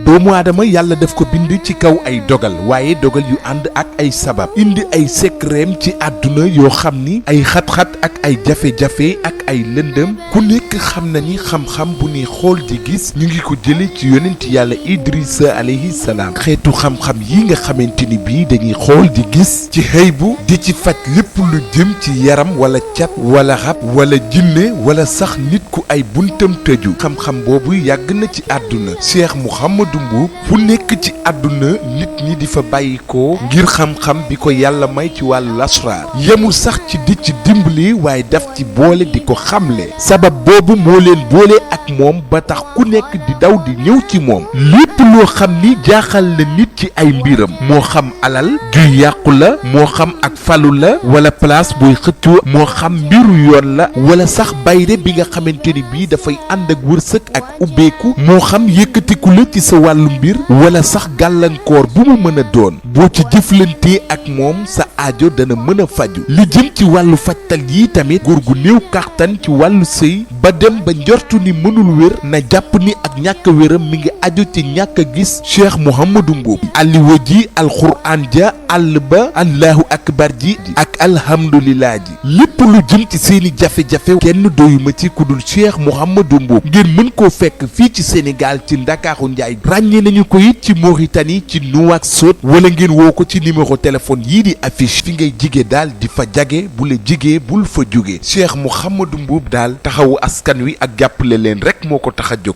doomu aadama yàlla daf ko bind ci kaw ay dogal waaye dogal yu ànd ak ay sabab indi ay secret ci àdduna yoo xam ni ay xat-xat ak ay jafe-jafe ak ay lëndëm ku nekk xam na ni xam-xam bu ni xool di gis ñu ngi ko jële ci yonent yàlla Idrissa alayhi salaam xeetu xam-xam yi nga xamante ni bii dañuy xool di gis ci xëybu di ci faj lépp lu jëm ci yaram wala cat wala rab wala jinne wala sax nit ku ay buntam tëju xam-xam boobu yàgg na ci àdduna Cheikh Mouhamadou Mboup fu nekk ci àdduna nit ñi di fa bàyyikoo ngir xam-xam bi ko yàlla may ci wàllu lasraar yemul sax ci di ci dimbali waaye daf ci boole di ko xamle sabab boobu moo leen boole ak moom ba tax ku nekk di daw di ñëw ci moom lépp loo xam ni jaaxal na nit ci ay mbiram moo xam alal juy yàqu la moo xam ak falu la wala place booy xëccoo moo xam mbiru yoon la wala sax bayre bi nga xamante ni bii dafay ànd ak wërsëg ak ubbeeku moo xam yëkkatiku la ci sa wàllu mbir wala sax gàllankoor bu mu mën a doon boo ci jëflantee ak moom sa aajo dana mën a faju li jëm ci wàllu fajtal yi tamit góor gu néew kàttan ci wàllu sëy ba dem ba njortu ni mënul wér na jàpp ni ak ñàkk wéram mi ngi aju ci ñàkk a gis Cheikh Mouhamadou Mboup alliwa ji alxuraan ja àll ba allahu akbar ji ak alhamdulillah ji lépp lu jëm ci seeni jafe-jafe kenn doyuma ci kudul Cheikh Mouhamadou Mboup ngeen mën koo fekk fii ci Sénégal ci Ndakaaru Njaay ràññee nañu ko it ci Mauritanie ci Nouakchott wala ngeen woo ko ci numéro téléphone yii di affiche fi ngay jige daal di fa jage bu la jigee bul fa jóge Cheikh Mouhamadou Mboup daal taxawu askan wi ak jàppale leen rek moo ko tax a jóg